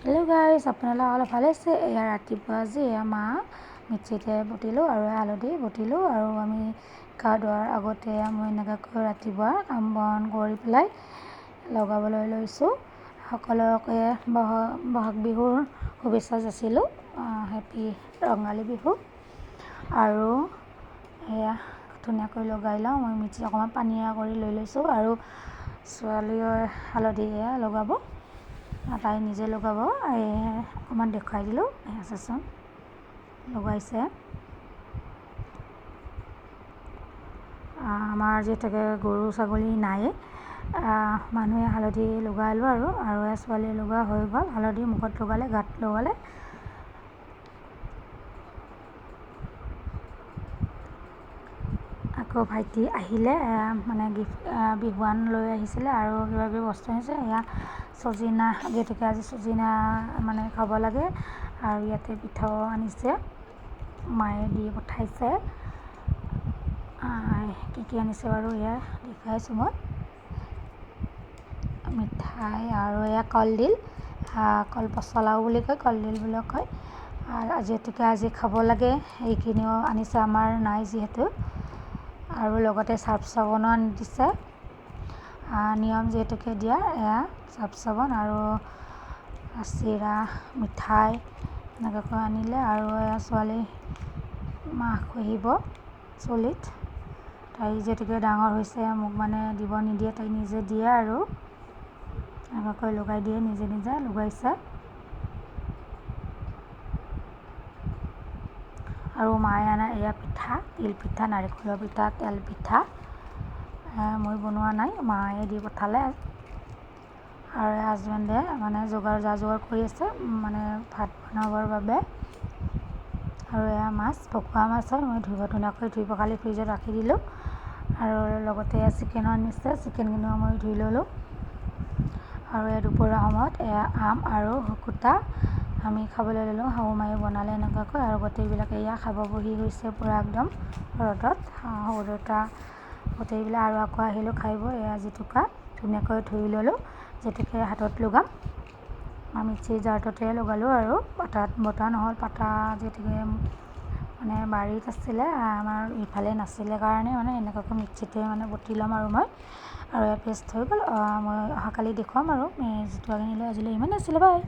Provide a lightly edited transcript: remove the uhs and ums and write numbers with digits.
Hello' guys, আপোনালোক অলপ ভালে আছে? এয়া ৰাতিপুৱা আজি এয়া মা মিক্সিতে বটিলোঁ আৰু হালধি বটিলোঁ আৰু আমি গা ধোৱাৰ আগতে মই এনেকুৱাকৈ ৰাতিপুৱা কাম বন কৰি পেলাই লগাবলৈ লৈছোঁ। সকলোকে বহাগ বিহুৰ শুভেচ্ছা যাচিলোঁ, হেপী ৰঙালী বিহু। আৰু এয়া ধুনীয়াকৈ লগাই লওঁ। মই মিক্সিত অকণমান পানীয়া কৰি লৈ লৈছোঁ আৰু ছোৱালীয়ে হালধি এয়া লগাব, তাই নিজে লগাব। এই অকণমান দেখুৱাই দিলোঁ, এয়া চাচোন লগাইছে। আমাৰ যিহেতুকে গৰু ছাগলী নায়েই, মানুহে হালধি লগালোঁ আৰু আৰু ছোৱালীয়ে লগোৱা হৈ গ'ল। হালধি মুখত লগালে, গাত লগালে। আকৌ ভাইটি আহিলে, মানে গিফ্ট বিহুৱান লৈ আহিছিলে আৰু কিবা কিবি বস্তু আনিছে। এয়া চজিনা, যিহেতুকে আজি চজিনা মানে খাব লাগে। আৰু ইয়াতে পিঠাও আনিছে, মায়ে দি পঠাইছে। কি কি আনিছে বাৰু এয়া দেখুৱাইছোঁ মই। মিঠাই আৰু এয়া কলডিল, কল পচলাও বুলি কয়, কলডিল বুলিও কয়। আৰু যিহেতুকে আজি খাব লাগে, সেইখিনিও আনিছে, আমাৰ নাই যিহেতু। আৰু লগতে চাৰ্ফ চাবোনো আনি দিছে, নিয়ম যিহেতুকে দিয়া। এয়া চাৰ্ফ চাবোন আৰু চিৰা মিঠাই এনেকুৱাকৈ আনিলে। আৰু এয়া ছোৱালী মাহ ঘঁহিব চুলিত। তাই যিহেতুকে ডাঙৰ হৈছে, মোক মানে দিব নিদিয়ে, তাই নিজে দিয়ে আৰু এনেকুৱাকৈ লগাই দিয়ে, নিজে নিজে লগাইছে। আৰু মায়ে আনা এয়া পিঠা, তিল পিঠা, নাৰিকলৰ পিঠা, তেল পিঠা, মই বনোৱা নাই, মায়ে দি পঠালে। আৰু হাজবেণ্ডে মানে যা যোগাৰ কৰি আছে মানে ভাত বনাবৰ বাবে। আৰু এয়া মাছ, ভকুৱা মাছ হয়, মই ধুই ধুনীয়াকৈ ধুই পখালি ফ্ৰিজত ৰাখি দিলোঁ। আৰু লগতে চিকেনো আনিছে, চিকেনখিনিও মই ধুই ল'লোঁ। আৰু এই দুপৰীয়া সময়ত এয়া আম আৰু শুকুতা আমি খাবলৈ ল'লোঁ, শাহু মায়ে বনালে এনেকুৱাকৈ। আৰু গোটেইবিলাকে এয়া খাব বহি গৈছে পূৰা একদম ৰ'দত, শহুৰ দেউতা গোটেইবিলাক। আৰু আকৌ আহিলোঁ খাই বৈ। এয়া জেতুকা ধুনীয়াকৈ ধুই ল'লোঁ, যিহেতুকে হাতত লগাম। মিক্সিৰ জাৰটোতে লগালোঁ আৰু পটাত বটা নহ'ল, পাতা যিহেতুকে মানে বাৰীত আছিলে, আমাৰ ইফালে নাছিলে কাৰণে মানে এনেকুৱাকৈ মিক্সিতে মানে বটি ল'ম আৰু মই। আৰু এয়া পেষ্ট হৈ গ'ল, মই অহাকালি দেখুৱাম আৰু জেতুকাখিনি লৈ। আজিলৈ ইমানেই আছিলে, বাই।